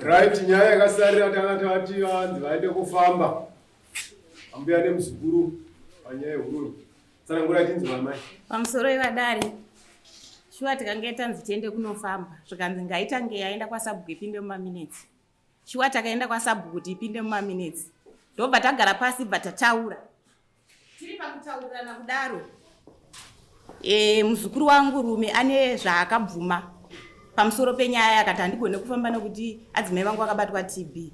Right, nyaya yakasarira tanga tati vanzi vaende kufamba ambuya nemuzukuru panyaya yehuroyi. Tsanangura tinzwa amai. Pamusoro yevadare, shuwa tikange tanzi tiende kunofamba zvikanzi ngaitange yaenda kwasabhuku ipinde mumaminitsi. Shuwa takaenda kwasabhuku kuti ipinde mumaminitsi, ndobva tagara pasi bva tataura. Tiri pakutaurirana kudaro, e, muzukuru wangu rume ane zvaakabvuma pamusoro penyaya akati handigone kufamba nekuti adzimai vangu vakabatwa TB.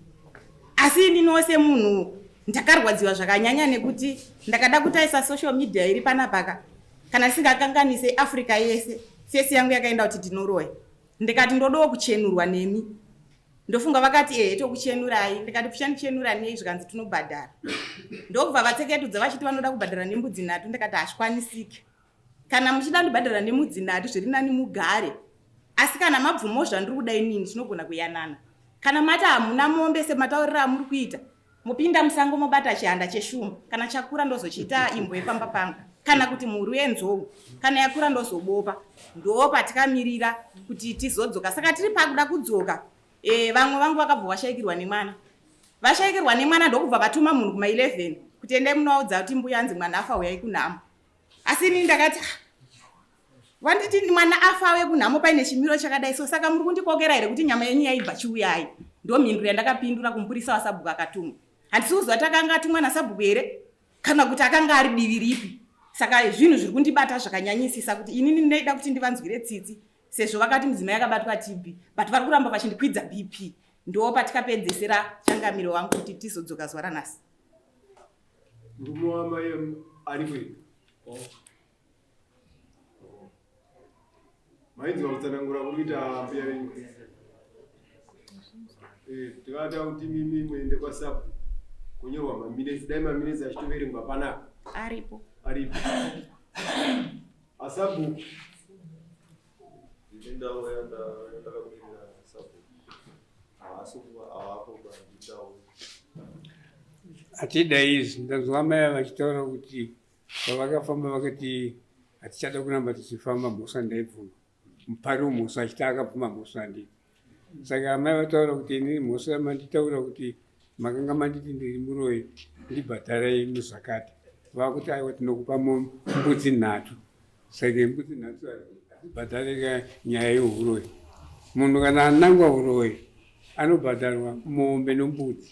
Asi ininiwo semunhu ndakarwadziwa zvakanyanya nekuti ndakada kutaisa social media iri panapaka kana ndisingakanganise Africa yese fesi yangu yakaenda kuti ndinoroya. Ndikati ndodawo kuchenurwa nemi. Ndofunga vakati ehe tokuchenurai. Ndikati kuchandichenura nei zvikanzi tinobhadhara. Ndokubva vatseketudza vachiti vanoda kubhadhara nembudzi nhatu ndikati hazvikwanisike. Kana muchida ndibhadhara nembudzi nhatu zviri nani mugare. Asi kana mabvumawo zvandiri kuda inini tinogona kuyanana. Kana mati hamuna mombe sematauriro amuri kuita mopinda musango mobata chihanda cheshumba kana chakura ndozochiita imbwa yepamba pangu kana kuti mhuru yenzou kana yakura ndozobopa. Ndo patikamirira kuti tizodzoka. Saka tiri pakuda kudzoka e, vamwe vangu vakabva vashaikirwa nemwana. Vashaikirwa nemwana ndokubva vatuma munhu kuma 11 kuti endai munovaudza kuti mbuya anzi mwana afa huyai kunhamo. Asi ini ndakati ah, vanditi mwana afa auye kunhamo paine chimiro chakadai so saka muri kundikokera here kuti nyama yenyu yaibva chiuyai. Ndomhinduro yandakapindura kumupurisa wasabhuku akatumwa. Handisi kuziva kuti akanga atumwa nasabhuku here kana kuti akanga ari divi ripi. Saka zvinhu zviri kundibata zvakanyanyisisa kuti inini ndaida kuti ndivanzwire tsitsi sezvo vakati mudzimai akabatwa TB but vari kuramba vachindikwidza BP. Ndo patikapedzesera changamiro wangu kuti tizodzoka zuva ranhasi. Murume wamai ari kuenda. Oh. Mainzwa kutsanangura kuri kuita mbuya venyu. Eh, tikada kuti mimi muende kwasabu kunyorwa maminetsi dai maminetsi achitoverengwa panapa. Aripo. Aripo. Asabu. Ndine ndau yandakamirira sabhuku. Haasi kuva havapo pandindau. Hatida izvi ndanzwa amai vachitaura kuti pavakafamba vakati hatichada kuramba tichifamba mhosva ndaibvuma mupari wemhosva achiti akabvuma mhosva handii saka amai vataura kuti ini mhosva yamanditaura kuti makanga manditi ndiri muroyi ndibhadharai muzvakati vakuti aiwa tinokupa mbudzi nhatu saka mbudzi nhatu hadzibhadharika nyaya yehuroyi munhu kana anangwa huroyi anobhadharwa mombe nombudzi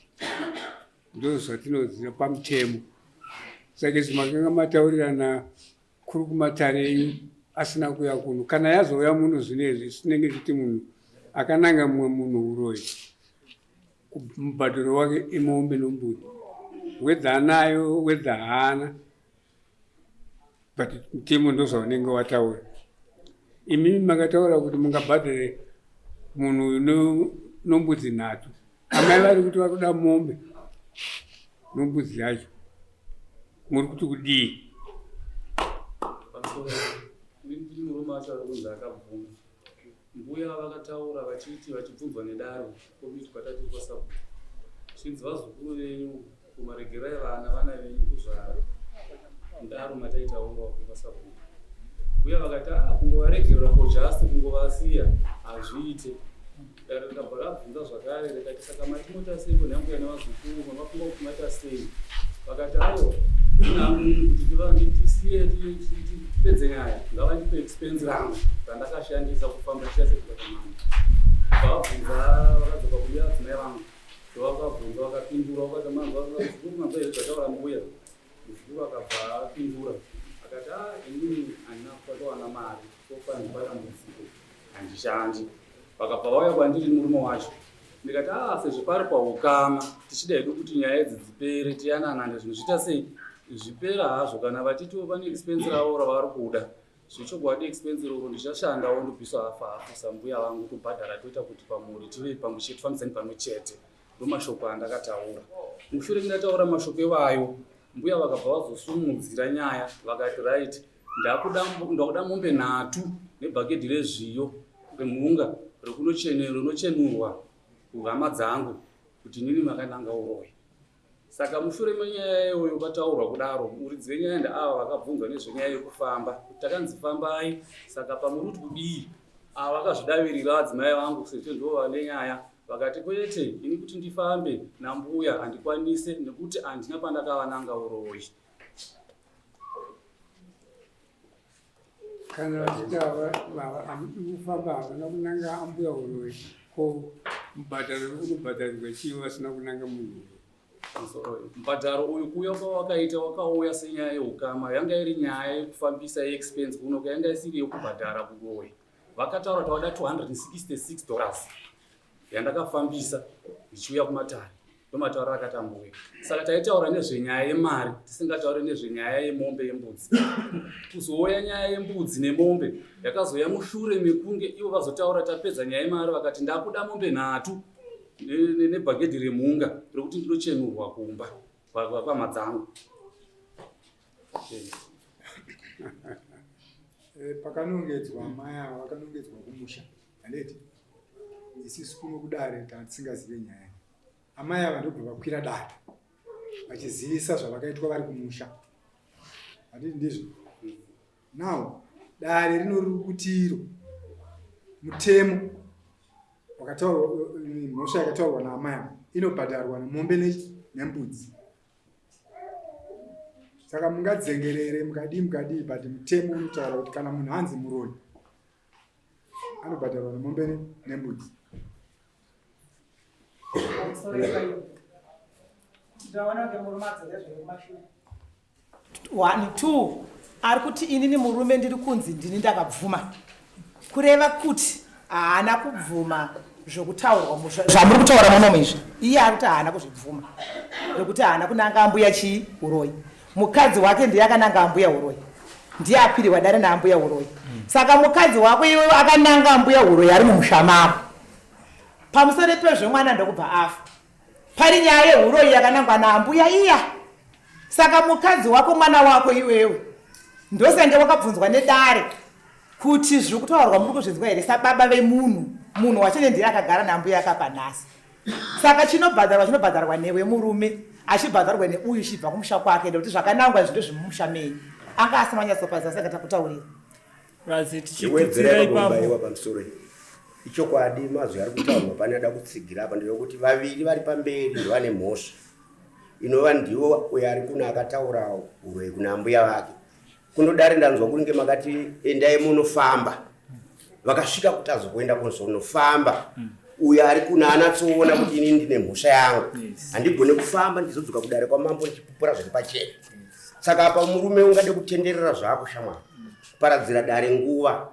ndozvatinoziva pamutemo saka izvi makanga mataurirana kuri kumatare enyu asina kuuya kuno kana yazouya muno zvino izvi tinenge tichiti munhu akananga mumwe munhu uroyi mubhadharo wake imombe nombudzi wedza anayo wedza haana but mutemo ndozvaunenge wataura imimi makataura kuti mungabhadhare munhu uyu nombudzi nhatu amai vari kuti vari kuda mombe nombudzi yacho muri kuti kudii murume acho ari kunzi akabvuma mbuya vakataura vachiti vachibvunzwa nedare komiti kwatati kwasabhuku zvinzi vazukuru venyu kumaregerai vana vana venyu kuzvara mudaro mataitaurawo kwasabhuku mbuya vakati a ah, kungovaregerera for just kungovasiya hazviite Dare rikabva rabvunza zvakare rikati saka mati moita seiko nhambuya nevazukuru mamafunga kuti maita sei vakati aiwa inhangu kuti tisiye tipedze nyaya ngavandipe expense rangu randakashandisa kufamba tichasekutakamana vabvunza vakadzoka kumbuya vadzimai vangu ndovakabvunza vakapindura vakati manzwa manzwa here zvataura mbuya Muzukuru akabva apindura akati ah inini handina kutowana mari so far ndipata handishandi. Vakabva vauya kwandiri murume wacho ndikati ah sezvo pari paukama tichida hedu kuti nyaya idzi dzipere tiyananane zvinhu zviita sei zvipera hazvo kana vachitiwo pane expense ravo ravari kuda zvechokwadi expense iroro ndichashandawo ndobvisa hafu hafu sambuya vangu tobhadhara toita kuti pamhuri tive pamwe chete tifambidzane pamwe chete Ndomashoko andakataura. Mushure ndataura mashoko iwayo, mbuya vakabva vazosumudzira nyaya vakati right ndakuda ndakuda mombe nhatu nebhaketi rezviyo remhunga rinochenurwa kuhama dzangu kuti inini makananga uroyi. Saka mushure menyaya iyoyo pataurwa kudaro, muridzi wenyaya ndeava vakabvunzwa nezvenyaya yekufamba kuti takanzi fambai, saka pamuri kuti kudii? Ava vakazvidavirira vadzimai vangu sezvo ndivo vane nyaya. Vakati kwete, ini kuti ndifambe nambuya handikwanise nekuti handina pandakavananga uroyi. Kana vachiti hamudi kufamba havana kunanga ambuya uroyi, ko mubhadharo unobhadharirwa chii vasina kunanga munhu uroyi? Mubhadharo uyu kuuya kwawakaita wakauya senyaya yeukama, yanga iri nyaya yekufambisa yeexpense kunoka, yanga isiri yekubhadhara kuroyi. Vakataura kuti vada 266 dollars yandakafambisa ndichiuya kumatare, ndomataura akatambuya. Saka taitaura nezvenyaya yemari tisingatauri nezvenyaya yemombe yembudzi. Kuzouya nyaya yembudzi nemombe yakazouya mushure mekunge ivo vazotaura tapedza nyaya yemari, vakati ndakuda mombe nhatu nebhagedhi remhunga rekuti ndinochenurwa kumba kwahama dzangu. Pakanongedzwa amai ava vakanongedzwa kumusha, handiti? Isisu kuno kudare tanga tisingazive nyaya. Amai ava ndobva vakwira dare vachizivisa zvavakaitwa vari kumusha, handiti ndizvo? Now dare rino riri kuti iro mutemo wakataurwa, mhosva yakataurwa naamai ava inobhadharwa nemombe nembudzi. Saka mungadzengerere mukadii mukadii, but mutemo unotaura kuti kana munhu anzi muroyi anobhadharwa nemombe nembudzi. One, two, ari kuti inini murume ndiri kunzi ndini ndakabvuma, kureva kuti haana kubvuma zvokutaurwa zvamuri kutaura munomu izvi. Iye ari kuti haana kuzvibvuma nekuti haana kunanga ambuya chii uroyi. Mukadzi wake ndiye akananga ambuya uroyi, ndiye akwiriwa dare naambuya uroyi. Saka mukadzi wako iwewe akananga ambuya uroyi ari mumusha mako, pamusoro pezvo mwana ndokubva afa. Pari nyaya yehuroyi yakanangwa naambuya iya. Saka mukadzi wako mwana wako iwewe ndosenge wakabvunzwa nedare kuti zviri kutaurwa muri kuzvinzwa here sababa vemunhu, munhu wacho ndiye akagara naambuya akapa nhasi. Saka chinobhadharwa chinobhadharwa newe murume, achibhadharwa neuyu chibva kumusha kwake, nekuti zvakanangwa izvi ndezvemumusha menyu. Anga asina kunyatsopaziva saka takutaurira. Wedzera ipapo pamusoro ichokwadi mazwi ari kutaurwa pane ada kutsigira apa ndeyekuti vaviri vari pamberi ndovane mhosva inova ndiwo uyo ari kuno akataura uroyi kuna ambuya vake. Kuno dare ndanzwa kunge makati endai munofamba, vakasvika kuti azokuenda kuzonofamba. Uyo ari kuno anatsoona kuti ini ndine mhosva yangu, handigone kufamba ndizodzoka kudare kwamambo ndichipupura zviri pachena. Saka apa murume ungade kutenderera zvako shamwari, kuparadzira dare nguva.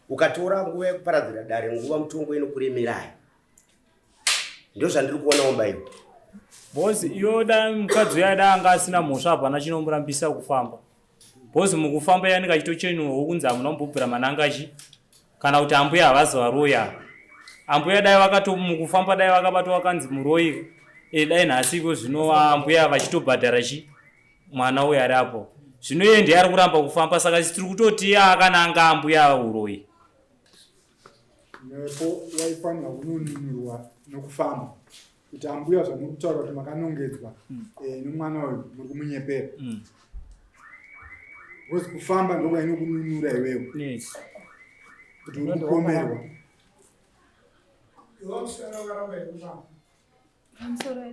Ukatora nguva yekuparadzira dare nguva, mutongo inokuremerai. Ndozvandiri kuonawo mbaiwo. Boss, yoda mukadzi uya da anga asina mhosva, hapana chinomurambisa kufamba. Boss, mukufamba yanenge achitochenurwa kunzi hamuna kumbobvira manangachi kana kuti ambuya havazi varoyi ava. Ambuya dai vakato mukufamba dai vakabatwa vakanzi muroyi, dai nhasi iko zvino ambuya vachitobhadhara chi mwana uyu ari apo. Zvino iye ndiye ari kuramba kufamba, saka tiri kutoti akananga ambuya uroyi. Nepo waifanirwa kunonunurwa nokufamba kuti ambuya zvamuri kutaura kuti makanongedzwa nomwana uyu muri kumunyepera. Because kufamba ndokwainokununura iwewe. Kuti uri kupomerwa. Pamusoro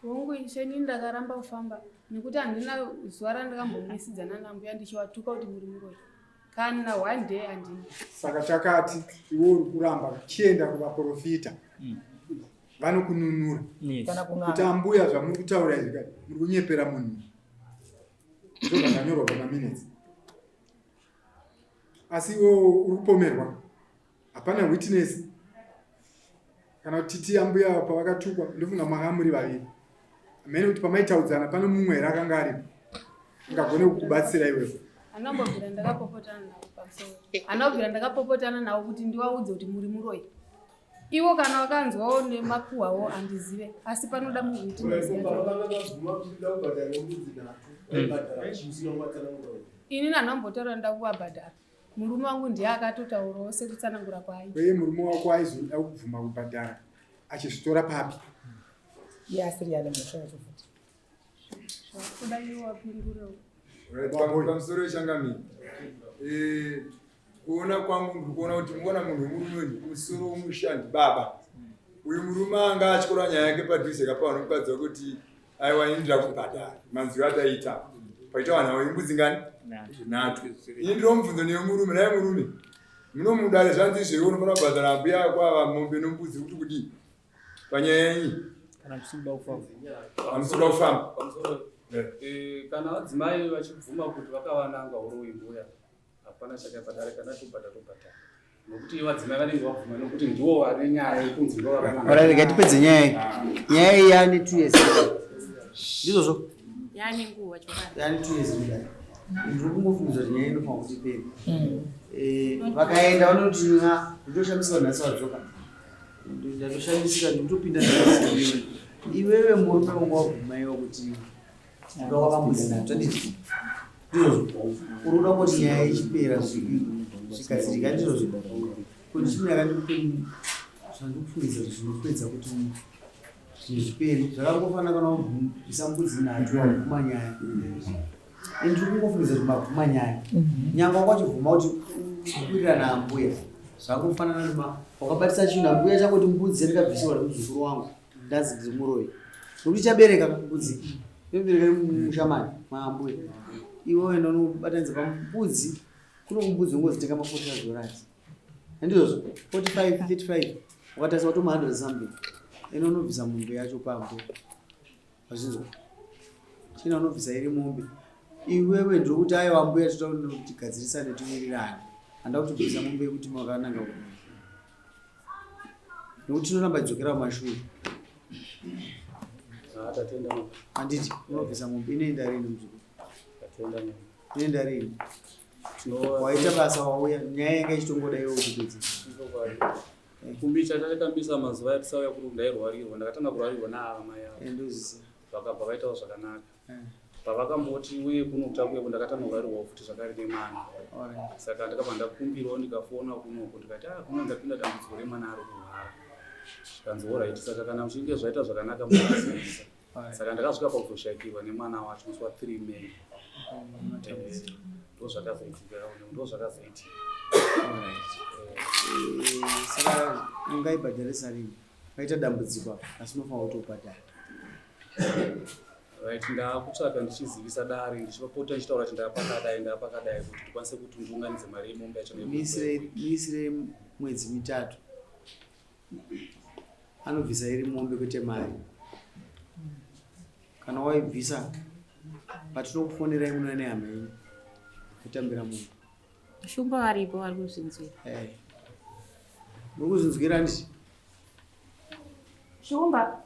hongu ishe, inini ndakaramba kufamba nekuti handina zuva randakambomisidzana nambuya ndichiwatuka kuti muri muroyi, kana one day handina. Saka takati iwe uri kuramba, chienda kuvaprofita vanokununura. Kuti ambuya zvamuri kutaura izvi muri kunyepera munhu, ndozvakanyorwa pamaminutes. Asi iwe uri kupomerwa, hapana witness kana kuti titi ambuya pavakatukwa ndofunga manga muri vaviri, hamene kuti pamaitaudzana pano mumwe here akanga aripo angagone kukubatsira iwewe. Anambobvira ndakapopotana navo pamusoro, anobvira ndakapopotana navo kuti ndivaudze kuti muri muroyi. Ivo kana vakanzwawo nemakuhwawo handizive, asi panoda muwitness. Ini nanambotaura nda kuvabhadhara, murume wangu ndiye akatotaurawo sekutsanangura kwaai. Uye murume wako aizoda kubvuma kubhadhara achizvitora papi? Iye asiri ane mhosva yacho futi. Zvakuda iwo wapindurewo. Pamusoro yechangamire, kuona kwangu ndiri kuona kuti muona munhu wemurume uyu musoro wemusha ndibaba. Uyu murume anga atyora nyaya yake padhuze kapawa nomukadzi wake kuti aiwa ini ndira kubhadhara manzwiro ataita paita vanhu avo imbudzi ngani nhatu. Ini ndiro mubvunzo nemurume naye murume munomudare zvanzi izveri unofanira kubhadhara ambuya ako ava mombe nombudzi kuti kudii panyaya iyi kana musikuda kufamba hamusikuda kufamba eh. Kana vadzimai vachibvuma kuti vakavananga uroyi mbuya hapana chakaipa dare kana tobhadha tobhadhara nokuti vadzimai vanenge vabvuma nokuti ndiwo vane nyaya yekunzi ndo vakananga. Rega tipedze nyaya iyi. Nyaya iyi yaane 2 years ndizvozvo Yaane nguva chokwadi. Yaane 2 years kudai ndiri kungofungidzwa kuti nyaya inofanira kuti ipere. Eh, vakaenda vanoti n'a nditoshamisika nhasi vadzoka ndatoshamisika ndikutopinda iwewe murume wangu wabvuma iwe kuti ndokwakambudzi anditi ndizvozvo uri kuda kuti nyaya ichipera zvikazirika ndizvozvo kuti chimwe yakandikupe zvandikufungidza kuti zvinopedza kuti zvinhu zvipere zvakangofanira kana wabvisa mbudzi nhatu wabvuma nyaya ini ndiri kungofungidza kuti mabvuma nyaya nyangwe wanga uchibvuma kuti kuwirirana ambuya zvakangofanana nema wakabatisa chinhu ambuya changoti mbudzi yandikabvisiwa nemuzukuru wangu ndanzi ndiri muroyi nokuti chabereka mbudzi inobereka mushamani maambuya iwe uenda unobatanidza pambudzi kuno kumbudzi ungodzitenga ma 45 dollars handizvozvo 45 35 ukatarisa watoma 100 something ende unobvisa mombe yacho paambuya wazvinzwa china unobvisa iri mombe iwewe ndiri kuti aiwa mbuya toda kuti tigadzirisane tiwirirane handa kuti bvisa mombe yekuti makananga kuno nekuti tinoramba dzokera kumashure handiti unobvisa mombe inoenda rini muzukuru inoenda rini waita basa wauya nyaya yanga ichitongoda iwe uchipedza kumbicha chakatambisa mazuva yatisauya kuri ndairwarirwa ndakatanga kurwarirwa naava mai ava vakabva vaitawo zvakanaka pavakamboti uye kuno kutakuye ndakatanga kurwarirwawo futi zvakare nemwana saka ndakabva ndakumbirawo ndikafona kunoko ndikati ah kuno ndapinda dambudziko remwana ari kurwara zvikanzi orit saka kana muchinge zvaita zvakanaka muazivisa saka ndakasvika pakuzoshaikirwa nemwana wacho musi wa 3 May ndozvakazoitika ndozvakazoitika saka ungaibhadharisa rini paita dambudziko asi unofanira kutobhadhara Right, ndakutsvaga ndichizivisa dare ndichipota ndichitaura kuti ndapakadai ndapakadai kuti ndikwanise kuti ndiunganidze mari yemombe yacho miisire mwedzi mitatu anobvisa iri mombe kwete mari kana waibvisa patinokufonerai munouya nehama yenyu kutambira mombe Shumba varipo vari kuzvinzwira. Eh. Muri kuzvinzwira handiti? Shumba.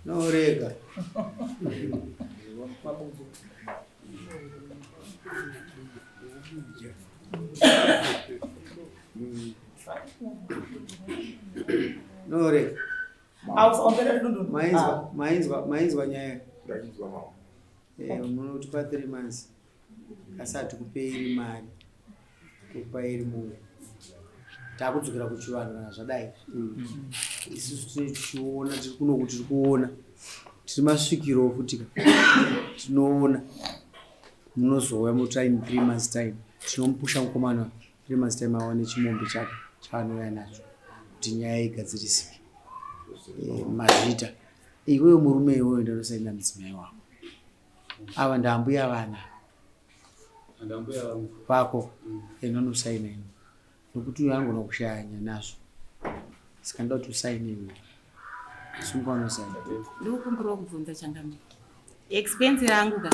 No rega. No rega. Mainzwa, mainzwa, mainzwa nyaya. Ndainzwa mama. Eh, munotipa 3 months. Asi hatikupei iri mari. Tokupai iri mombe. Takudzokera kuchivanhu kana zvadai. Isusu tine tichiona tiri kunoku tiri kuona. Tiri masvikiro futi ka. Tinoona. Munozouya mota in 3 months time. Tinomupusha mukomana 3 months time awane chimombe chake chaanouya nacho kuti nyaya igadzirisike. Eh, mazvita. Iwewe murume iwewe ndanosaina mudzimai wako. Ava ndaambuya vana vako enda unosaina iwe nokuti uyo anogona kushaya hanya nazvo saka ndoda kuti usaine iwe sunga unosaina. Ndikukumbirawo kubvunza changamire. Expense rangu ka.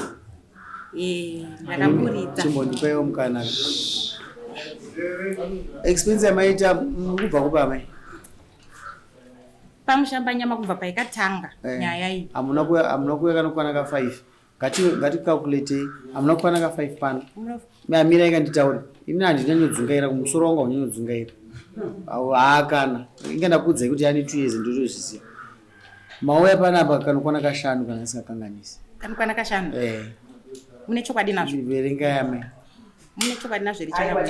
Eh, ndakaburitsa. Chimbondipaiwo mukana. Expense yamaita muri kubva kupi amai? Pamushambanyama kubva paikatanga Eh, nyaya iyi. Hamuna kuya hamuna kuya kanokwana ka 5. Ngati ngati calculate hamuna kukwana ka 5 pano. Mirai kanditaure. Ini handinyanyodzungaira kumusoro wangu haunyanyodzungaira. Haakana. Inga ndakuudzai kuti yani 2 years ndotozviziva. Mauya panapa kanokwana kashanu kana ndisingakanganisi. Kanokwana kashanu? Eh. Mune chokwadi nazvo? Verengai amai. Mune chokwadi nazvo here changamire?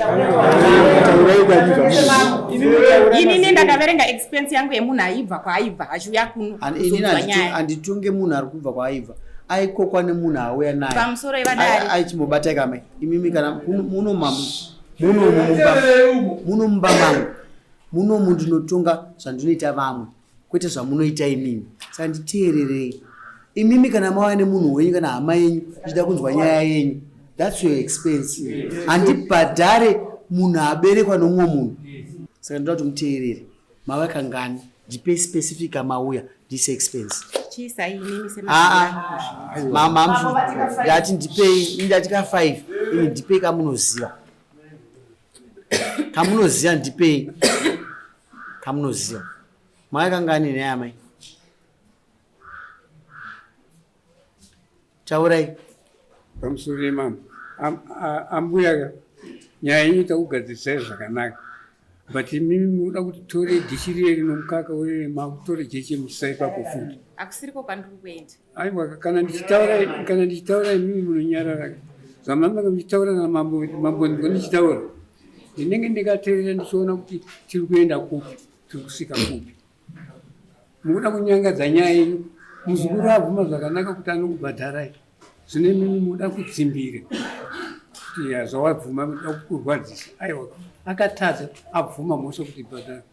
Inini ndakaverenga expense yangu yemunhu aibva kwaaibva achiuya kuno Inini kuzonzwa nyaya. handitunge munhu ari kubva kwaaibva. Aikokwa nemunhu auya naye. Pamusoro yevadare. Aichimbobatai kamai. Imimi kana muno muno mumba muno mumba mangu. Munomu ndinotonga zvandinoita vamwe kwete zvamunoita imimi. Saka nditeererei. Imimi kana mauya nemunhu wenyu kana hama yenyu ichida kunzwa nyaya yenyu that's your expense. Handibhadhare munhu aberekwa nomumwe munhu. Saka ndinoda kuti muteerere. Mauya kangani? Ndipei specific amauya ndise expense. Chiisai imimi Aa, mama ndati ndipei, ndati ka 5 ini ndipei kamunoziva. Kamunoziva ndipei. Kamunoziva. Mauya kangani nhai amai? Taurai. Pamusoro yemambo. Ambuya nyaya yenyu takugadzirisai zvakanaka. But imimi munoda kuti tore dhishi riye rinomukaka urere makutore jeche muchisa ipapo futi. Akusiriko kwandiri kuenda. Aiwa kana ndichitaura kana ndichitaura imimi munonyarara. Zvamanga muchitaura namambo mambo ndiko ndichitaura. Ndinenge ndikateerera ndichiona kuti tiri kuenda kupi, tiri kusvika kupi. Mukuda kunyangadza nyaya yenyu. Muzukuru abvuma zvakanaka kuti anokubhadharai. Zvino imimi mukuda kudzimbira kuti ya zvawabvuma mukuda kukurwadzisa. Aiwa akatadza abvuma mhosva kuti bhadhara.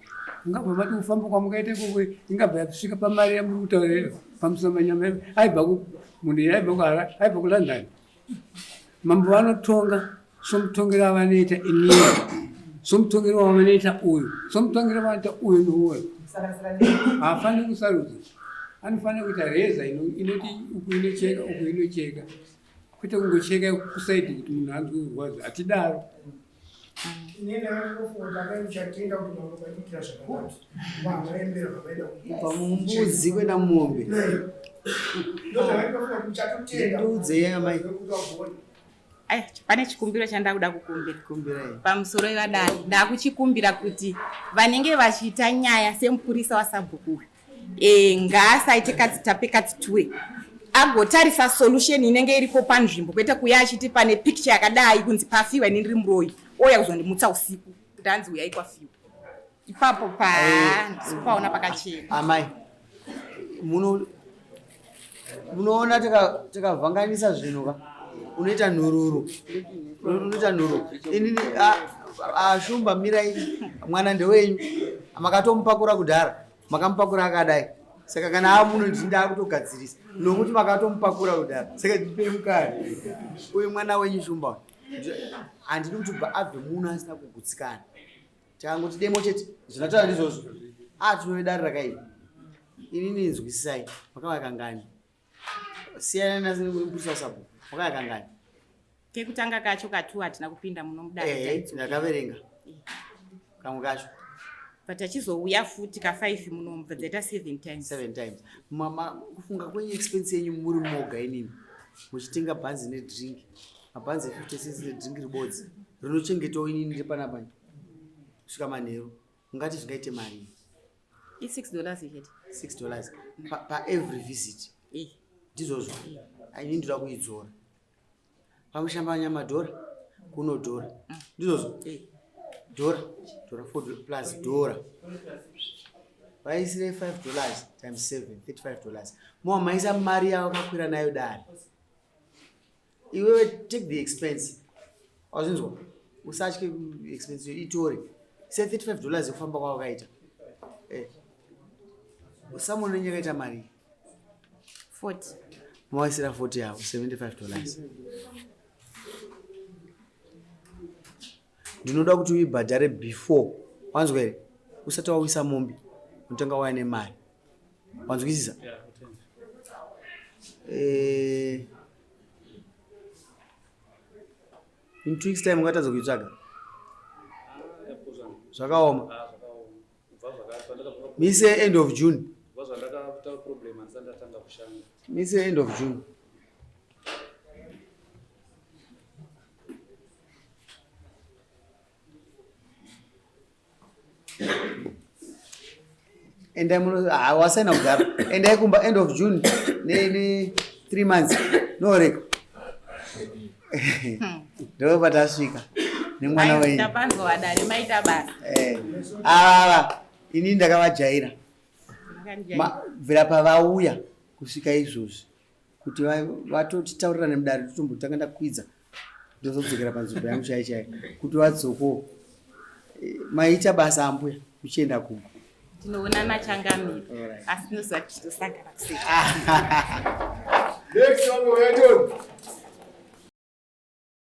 Mungabva mati kufamba kwamukaita ikoko ingabva yasvika pamari yamuri kutaura iyo pamusamanyama aibva ku munhu iye aibva kuHarare aibva kuLondon. Mambo vanotonga somutongero avanoita inini somutongero wavanoita uyu somutongero wavanoita uyu nouyu haafaniri kusarudza anofanira kuita reza inoti uku inocheka uku inocheka kwete kungocheka kusaidi kuti munhu anzwe kurwadza hatidaro Kubva mumbudzi kuenda mumombe. Ndiudzei amai. Aya, pane chikumbiro chandakuda kukumbira. Pamusoro ivadare ndakuchikumbira kuti vanenge vachiita nyaya semupurisa wasabhuku uyu e, ngaasaite katsitape katsiture agotarisa solution inenge iripo panzvimbo kwete kuya achiti pane picture yakadai kunzi pafiwa ini ndiri muroyi ouya kuzondimutsa usiku kuti hanzi uyai kwafiwa ipapo pa eh, pakachena amai muno munoona tikavhanganisa zvinhu ka unoita nhururu unoita nhururu inini ashumba mirai mwana ndewenyu makatomupakura kudhara makamupakura akadai saka kana amuno ndini ndakutogadzirisa nokuti makatomupakura kudhara saka ndipei mukana uyu mwana wenyu shumba handidi kuti abve muno asina kugutsikana Tangoti demo chete zvinotaura ndizvozvo. Ah tinove dare rakaipa. Inini nzwisisai makauya kangani. Siyana nasimupurisa sabhuku makauya kangani. Kekutanga kacho katu hatina kupinda muno mudare. Eh, ndakaverenga. Kamwe kacho. But achizouya futi ka 5 muno mubva dzaita 7 times. 7 times. Mama kufunga kwenyu expense yenyu muri moga inini. Muchitenga bhanzi nedrink. Mabhanzi 50 cents nedrink ribodzi. Rinochengetawo inini ndiri panapa. kusvika manheru ungati zvingaite mari i6 dollars chete 6 dollars paevery pa visit eh. ndizvozvo eh. ini ndoda kuidzora pamushambanyama dhora kuno dhora mm. ndizvozvo eh. dhora dhora 4 plus dhora vaisire 5 dollars times 7 35 dollars mowa maisa mari yavo kakwira nayo dare iwewe take the expense wazvinzwa usatye expense itore se 35 dollars yekufamba kwawakaita eh. someone nenye yakaita mari 40 mawaisira 40 yavo 75 dollars ndinoda kuti uibhadhare before wanzwa here usati wawisa mombe unotanga waya nemari wanzwisisa eh, in two weeks time ungatadza kuitsvaga zvakaoma mise end of june mise end of june endai muno ah, wasaina kudhara endai kumba end of june ne ne three months noreka ndo patasvika nemwana wenyu Tapanzwa vadare maita basa. Eh, ava ini ndakavajaira Makandijaira. Ma- bvira pavauya kusvika izvozvi kuti vatotitaurirane mudare totombotanga ndakwidza ndozodzokera panzvimbo yangu chaiyo chaiyo kuti vadzoko eh, maita basa ambuya. Muchienda kumba. Tinoonana changamire. Asi tinoziva kuti tozosangana kuseri. Next one, we're done.